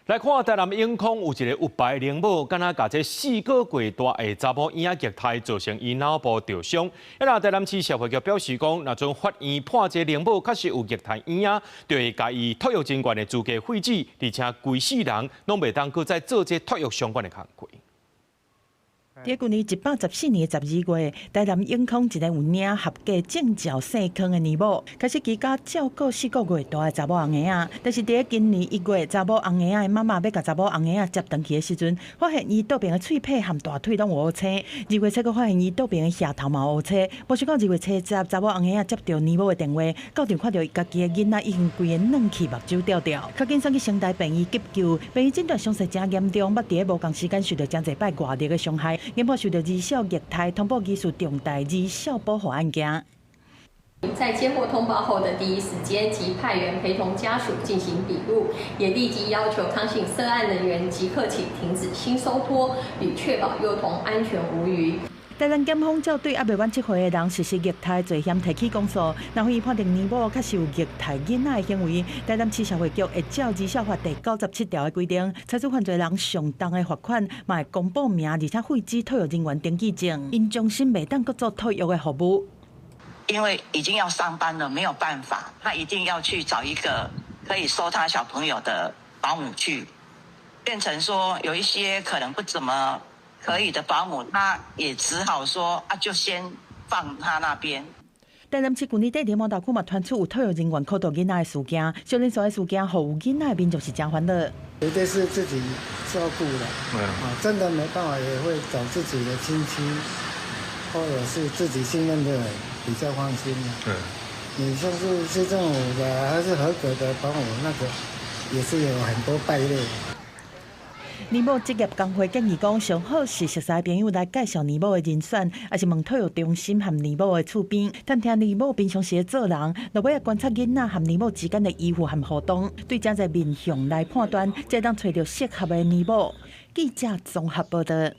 來看台南永康有一个有牌奶母，敢若共這4個月大的查某嬰仔虐待，造成伊腦部著傷。啊，那台南市社會局表示講，若陣法院判這奶母確實有虐待嬰仔，就會共伊托育人員的資格廢止，而且規世人攏袂當閣再做這托育相關的工課。佇舊年114年12月，台南永康一个有領合格證照姓康的奶母，開始居家照顧四個月大的查某嬰仔。但是佇今年1月，查某嬰仔的媽媽欲共查某嬰仔接轉去的時陣，發現伊倒爿的喙䫌和大腿攏有烏青。2月7閣發現伊倒爿的額頭嘛有烏青。無想到2月70，查某嬰仔接著奶母的電話，到場看著伊家己的囡仔已經規个軟去，目睭吊吊，較緊送去成大病院急救。病院診斷傷勢誠嚴重，捌佇咧無仝時間受著誠濟擺外力的傷害。研判受著兒少虐待，通報疑似重大兒少保護案件。在接獲通報後的第一時間，即派員陪同家屬進行筆錄，也立即要求康姓涉案人員即刻起停止性收托，以確保幼童安全無虞。台南檢方照對猶未滿7歲的人實施虐待罪嫌提起公訴，若予判定奶母確實有虐待囡仔的行為，台南市社會局會照兒少法第97條的規定，裁處犯罪人上重的罰款，嘛會公布名，而且廢止托育人員登記證，𪜶終身袂當閣做托育的服務。因為已經要上班了，沒有辦法，他一定要去找一個可以收他小朋友的保姆去，變成說有一些可能不怎麼可以的保姆，他也只好說啊，就先放他那邊。台南市舊年底佇摩大區嘛傳出有托育人員苦毒囡仔的事件，小連鎖的事件，予有囡仔的民眾是誠煩惱。絕對是自己照顧的，啊，真的沒辦法也會找自己的親戚，或者是自己信任的人比較放心。你像是市政府的還是合格的保姆，那個也是有很多敗類。奶母職業工會建議講，上好是熟似朋友來介紹奶母的人選，抑是問托育中心和奶母的厝邊，探聽奶母平常時的做人，落尾觀察囡仔和奶母之間的依附和互動，對誠濟面向來判斷，才當揣著適合的奶母。記者綜合報道。